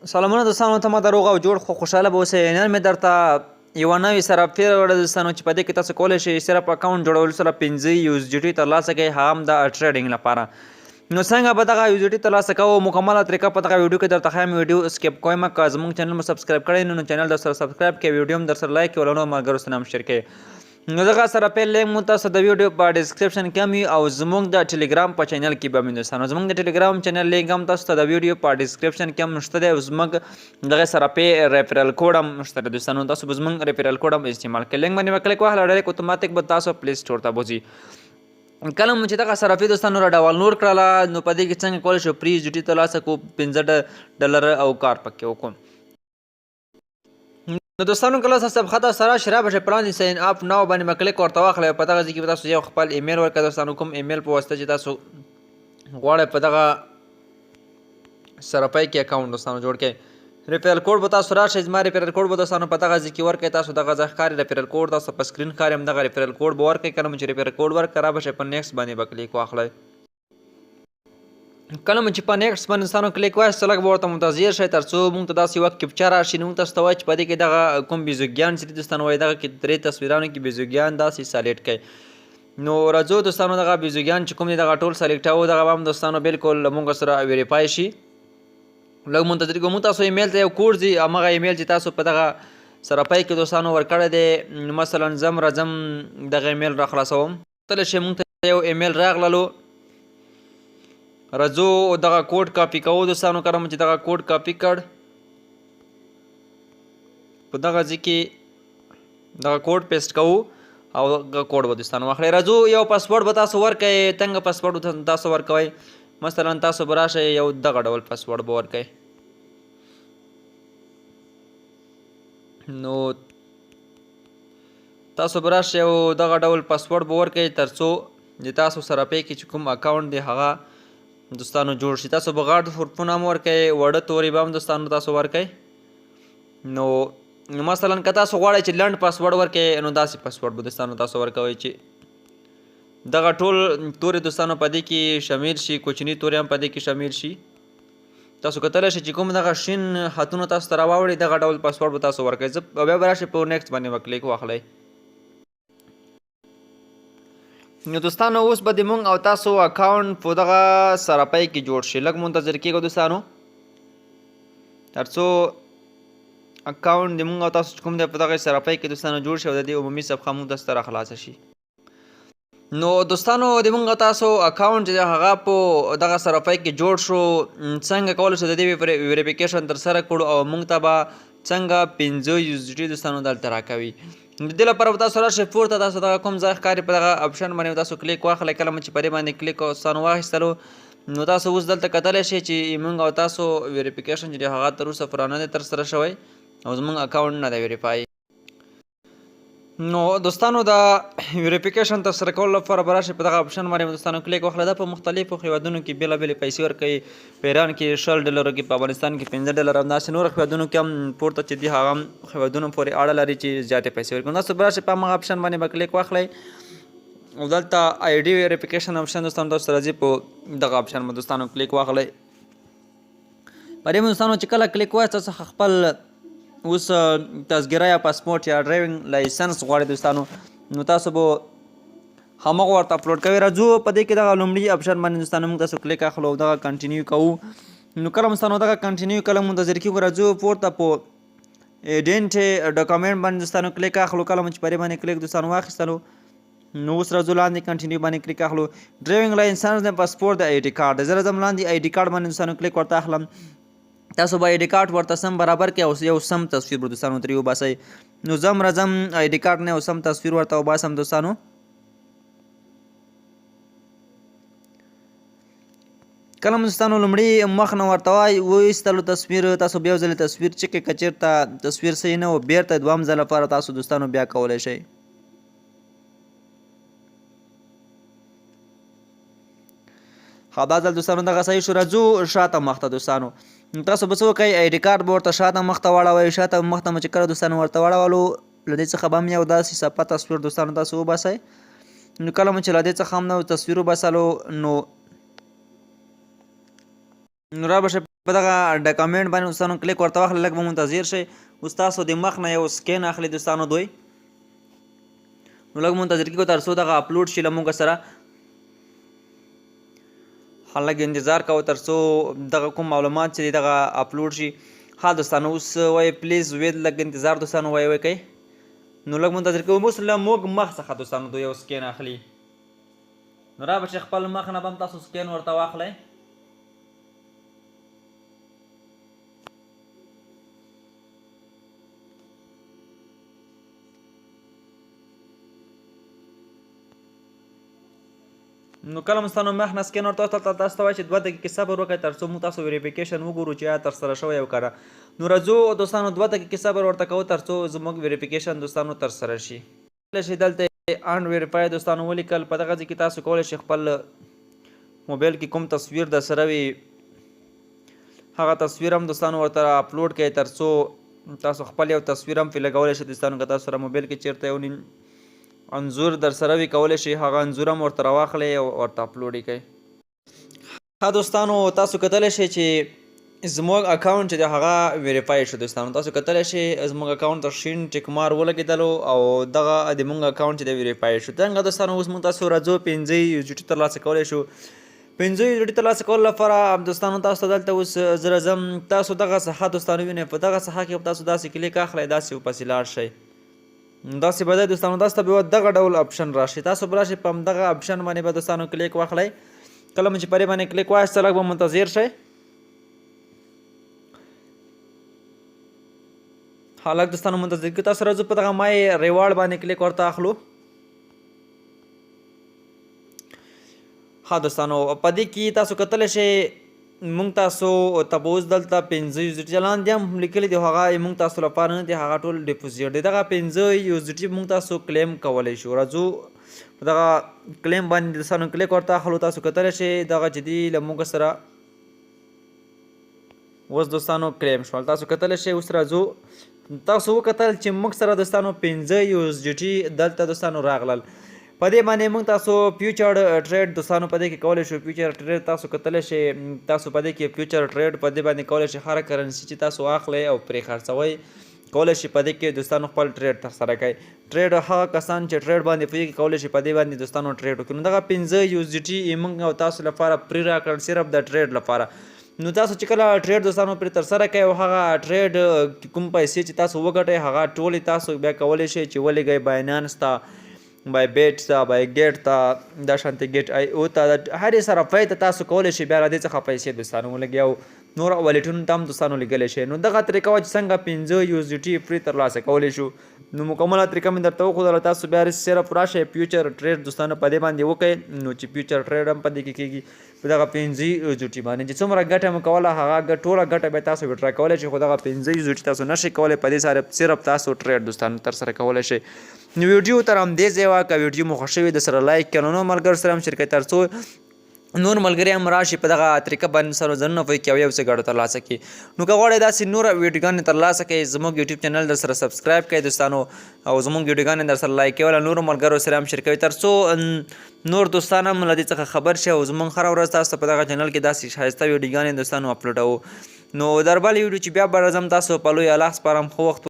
سلامونه دوستانو ته ما دروغ او جوړ خو خوشاله به اوسئ. نن مې درته یوه نوې صرافي راوړه دوستانو چې په دې کې تاسو کولی شئ صرف اکاونټ جوړولو سره 5 یو اس جي ټي ترلاسه کړئ، هغه هم د ټریډینګ لپاره. نو څنګه به دغه یو جي ټي ترلاسه کوو، مکمله طریقه په دغه ویډیو کې درته ښایم. ویډیو سکیپ کوئ مه، که زموږ چینل مو سبسکرایب کړی نو چینل در سره سبسکرایب کړئ، ویډیو هم در سره لایک کړئ او له نورو ملګرو سره هم شیر کړئ. نو دغه سره پیل لینک مو تاسو د ویډیو په ډیسکریپشن کې هم وي او زموږ د ټلګرام په چینل کې به دوستانو زموږ د ټلګرام چینل لینک هم تاسو ته د ویډیو په ډیسکریپشن کې هم شته دی او زموږ دغه سره پی ریفرل کوډ هم شته دی دوستانو، تاسو به زموږ ریفرل کوډ هم استعمال کړئ. لینک باندې به کلیک وهل، ډایرکټ اتوماتیک به تاسو پلی سټور ته بوځي. کله مو چې دغه صرافي دوستانو را ډاونلوډ کړله، نو په دې کې څنګه کولی شو پری جی ټي ترلاسه کړو، 5 ډالر او کار پکې وکړو. نو دوستانو کله تاسو خطا سره شراب شي، پلان ساين اپ ناو باندې مکلیک ورته واخلئ. په دغه ځای کې تاسو یو خپل ایمیل ورکړئ دوستانو، کوم ایمیل په واسطه چې تاسو غواړئ په دغه صرافۍ کې اکاونټ دوستانو جوړ کړئ. ریفرل کوډ به تاسو راشئ، زما ریفرل کوډ به دوستانو په دغه ځای کې ورکړئ. تاسو دغه ځای ښکاري ریفرل کوډ، تاسو په سکرین ښکاري، هم دغه ریفرل کوډ به ورکړئ. کله مو چې ریفرل کوډ ورکړ، را به شئ په نیکسټ باندې به کلیک واخلئ. کله مو چې په نیکسټ باندې دوستانو کلیک واخیست، لږ به ورته منتظر شئ ترڅو موږ ته داسې یوه کپچه راشي. نو موږ تاسو ته وایي چې په دې کې دغه کوم بیزوګیان چې دي دوستانو، وایي دغه کې درې تصویرانو کې بیزوګیان داسې سلیکټ کړئ. نو راځو دوستانو، دغه بیزوګیان چې کوم دي دغه ټول سلیکټوو، دغه به هم دوستانو بالکل له موږ سره ویریفای شي. لږ منتظر کېږو. موږ تاسو ایمیل ته یو کوډ ځي، همغه ایمیل چې تاسو په دغه صرافۍ کې دوستانو ورکړی دی. مثلا زم راځم دغه ایمیل را خلاصوم، کله چې موږ ته یو ایمیل راغللو، راځو دغه کوډ کاپي کوو دوستانو. کله مو چې دغه کوډ کاپي کړ، په دغه ځای کې دغه کوډ پیسټ کوو او دغه کوډ به دوستانو واخلئ. راځو یو پاسورډ به تاسو ورکړئ. څنګه پاسورډ تاسو ورکوئ؟ مثلا تاسو به راشئ یو دغه ډول پاسورډ به ورکړئ. نو تاسو به راشئ او دغه ډول پاسورډ به ورکړئ ترڅو د تاسو سره پې کې چې کوم اکاونټ دی هغه دوستانو جوړ شي. تاسو به غټ حرفونه هم ورکړئ، وړه توري به هم دوستانو تاسو ورکړئ. نو مثلا که تاسو غواړئ چې لنډ پاسورډ ورکړئ، نو داسې پاسورډ به دوستانو تاسو ورکوئ چې دغه ټول توري دوستانو په دې کې شامل شي، کوچني توري هم په دې کې شامل شي. تاسو کتلی شئ چې کوم دغه شین خطونه تاسو ته راواوړي، دغه ډول پاسورډ به تاسو ورکړئ. زه بیا به راشئ په نیکسټ باندې به کلیک واخلئ. نو دوستانو اوس به د مونږ او تاسو اکاونټ په دغه صرافۍ کې جوړ شي. لږ منتظر کېږو دوستانو ترڅو اکاونټ د مونږ او تاسو چې کوم دی په دغه صرافۍ کې دوستانو جوړ شي او د دې عمومي صفحه مونږ تاسو ته راخلاصه شي. نو دوستانو د مونږ تاسو اکاونټ چې هغه په دغه صرافۍ کې جوړ شو، څنګه کولی شو د دې ویریفیکیشن ترسره کړو او مونږ ته به څنګه 5 یو اس ډي دوستانو دلته راکوي؟ د دې لپاره به تاسو راشئ پورته، تاسو دغه کوم ځای ښکاري په دغه اپشن باندې تاسو کلیک واخلئ. کله مو چې په دې باندې کلیک دوستانو واخیستلو، نو تاسو اوس دلته کتلی شئ چې مونږ او تاسو ویریفیکیشن چې هغه تر اوسه پوره نه دی ترسره شوی او زمونږ اکاونټ نه دی ویریفای. نو دوستانو دا ویریفیکیشن تر سره کولو لپاره به راشئ په دغه اپشن باندې دوستانو کلیک واخله. دا په مختلفو هیوادونو کې بېلابېلې پیسې ورکوي. په ایران کې 20 ډالرو کې، په افغانستان کې 5 ډالر او داسې نورو هیوادونو کې هم پورته چې دي هغه هم هیوادونو پورې اړه لري چې زیاتې پیسې ورکوي. تاسو به راشئ په همغه اپشن باندې به کلیک واخلئ او دلته آی ډي ویریفیکیشن اپشن دوستانو تاسو راځي، په دغه اپشن باندې دوستانو کلیک واخلئ. په دې دوستانو چې کله کلیک وایاست، تاسو خپل اوس تذکره یا پاسپورت یا ډرایوینګ لایسنس غواړي دوستانو، نو تاسو به همغه ورته اپلوډ کوئ. راځو په دې کې دغه لومړي اپشن باندې دوستانو موږ تاسو کلیک اخلو او دغه کنټینیو کوو. نو کله دوستانو دغه کنټینیو کله منتظر کیږو، راځو پورته په ایډنټ ډاکومنټ باندې دوستانو کلیک اخلو. کله مو چې په دې باندې کلیک دوستانو واخیستلو، نو اوس راځو لاندې کنټینیو باندې کلیک اخلو. ډرایوینګ لایسنس د پاسپورت د آی ډي کارت، زه راځم لاندې آی ډي کارت باندې دوستانو کلیک ورته اخلم. تاسو به آی ډي کارت ورته سم برابر کړئ او یو سم تصویر به دوستانو ترې وباسئ. نو زم راځم آی ډي کارت نه یو سم تصویر ورته وباسم دوستانو. کله مو دوستانو لومړي مخ نه ورته وای وایستلو تصویر، تاسو بیا ځلې تصویر چک کړئ، که چېرته تصویر صحیح نه و، بیرته دوهم ځل لپاره تاسو دوستانو بیا کولی شئ. ښه، دا ځل دوستانو دغه صحیح شو. راځو شاته مخته دوستانو. تاسو به څه وکړئ؟ آی ډي کارت به ورته شاته مخته واړوئ. شاته مخته مو چې کله دوستانو ورته واړولو، له دې څخه به هم یو داسې صفحه تصویر دوستانو تاسو وباسئ. نو کله مو چې له دې څخه هم نو تصویر وباسلو، نو را به شئ. په دغه ډاکومنټ باندې دوستانو کلیک ورته واخلئ، لږ به منتظر شئ. اوس تاسو د مخ نه یو سکین اخلي دوستانو دوی، نو لږ منتظر کیږو تر څو دغه اپلوډ شي له موږ سره. لږ انتظار کوو تر څو دغه کوم معلومات چې دغه اپلوډ شي. ها دوستانو اوس وایي please wait، لږ انتظار دوستانو وایي وکئ. نو لږ منتظر کوو. اوس له موږ مخ څخه دوستانو دوی یو سکین اخلي، نو را به چې خپل مخ نه به هم تاسو سکین ورته واخلئ. نو کله مو ستاسو مخ نه سکین ورته وتل، تاسو ته وایي چې 2 دقیقې صبر وکړئ تر څو موږ تاسو ویریفیکیشن وګورو چې آیا ترسره شوی او که نه. نو راځو دوستانو 2 دقیقې صبر ورته کوو تر څو زموږ ویریفیکیشن دوستانو ترسره شي. کولی شئ دلته ان ویریفای دوستانو ولیکل. په دغه ځای کې تاسو کولی شئ خپل موبایل کې کوم تصویر در سره وي هغه تصویر هم دوستانو ورته اپلوډ کړئ تر څو تاسو خپل یو تصویر هم پرې لګولی شئ دوستانو. که تاسو سره موبایل کې چېرته یو نیم انځور در سره وي کولی شئ هغه انځور هم ورته راواخلئ او ورته اپلوډ یې کړئ. ها دوستانو تاسو کتلی شئ چې زموږ اکاونټ چې د هغه ویریفای شو دوستانو. تاسو کتلی شئ زموږ اکاونټ ته شین ټیک مار ولګېدلو او دغه د موږ اکاونټ چې د ویریفای شو. څنګه دوستانو اوس موږ تاسو راځو 5 یوزیټي ترلاسه کولی شو. 5 یوزیټي ترلاسه کولو لپاره دوستانو تاسو ته دلته اوس زه راځم. تاسو دغه ساحه دوستانو وینئ، په دغه ساحه کې تاسو داسې کلیک اخلئ، داسې ورپسې لاړ شئ، داسې به دی دوستانو. تاسو ته به دغه ډول اپشن راشي، تاسو به راشئ په همدغه اپشن باندې به دوستانو کلیک واخلئ. کله مو چې پرې باندې کلیک واخیسته لږ به منتظر شئ. ها لږ دوستانو منتظر کړو. تاسو راځو په دغه مای ریوارډ باندې کلیک ورته اخلو. ها دوستانو په دې کې تاسو کتلی شئ مونږ تاسو ته به اوس دلته 5 یوزیټي لاندې هم لیکلي دي، هغه مونږ تاسو لپاره نه دي، هغه ټول ډیپوزیټ دی. دغه 5 یوزیټي مونږ تاسو کلیم کولی شو. راځو په دغه کلیم باندې دوستانو کلیک ورته اخلو. تاسو کتلی شئ دغه چې دي له موږ سره اوس دوستانو کلیم شول. تاسو کتلی شئ. اوس راځو تاسو وکتل چې موږ سره دوستانو 5 یوزیټي دلته دوستانو راغلل. په دې باندې موږ تاسو فیوچر ټریډ دوستانو په دې کې کولی شو. فیوچر ټریډ تاسو کتلی شئ، تاسو په دې کې فیوچر ټریډ په دې باندې کولی شئ هره کرنسي چې تاسو اخلئ او پرې خرڅوئ کولی شئ په دې کې دوستانو خپل ټریډ ترسره کړئ. ټریډ هغه کسان چې ټریډ باندې پوهېږي کولی شي په دې باندې دوستانو ټریډ وکړي. نو دغه 5 یوزیټي یې موږ او تاسو لپاره پرې راکړل صرف د ټریډ لپاره. نو تاسو چې کله ټریډ دوستانو پرې ترسره کړئ او هغه ټریډ کوم پیسې چې تاسو وګټئ هغه ټولې تاسو بیا کولی شئ چې ولېږئ باینانس ته، بای بیټ ته، بای ګیټ ته، دا شانتې ګیټ آی او ته، هرې صرافۍ ته تاسو کولی شئ بیا له دې څخه پیسې دوستانو ولېږئ او نور والټونو ته هم دوستانو لېږلی شئ. نو دغه طریقه وه چې څنګه 5 یوزیټي فري ترلاسه کولی شو. نو مکمله طریقه مې درته وښودله. تاسو بیا صرف راشئ فیوچر ټریډ دوستانو په دې باندې وکړئ. نو چې فیوچر ټریډ هم په دې کې کېږي په دغه 5 یوزیټي باندې چې څومره ګټه مو کوله هغه ټوله ګټه بیا تاسو ویډرا کولی شئ، خو دغه 5 یوزیټي تاسو نشئ کولی. په دې سره صرف تاسو ټریډ دوستانو ترسره کولی شئ. نو ویډیو تر همدې ځایه وه. که ویډیو مو خوښه وي د سره لایک کړئ، نور ملګرو سره هم شریک کړئ تر څو نور ملګري هم راشي په دغه طریقه باندې سره ځانونه پوه کړي او یو څه ګټه ترلاسه کړي. نو که غواړئ داسې نور ویډیوګانې ترلاسه کړئ زموږ یوټیوب چینل در سره سبسکرایب کړئ دوستانو، او زموږ ویډیوګانې در سره لایک کړئ او له نورو ملګرو سره هم شریک کړئ تر څو نور دوستان هم له دې څخه خبر شي او زموږ هره ورځ تاسو ته په دغه چینل کې داسې ښایسته ویډیوګانې دوستانو اپلوډوو. نو در بلې ویډیو چې بیا به راځم تاسو په لوی الله سپارم. ښه وخت.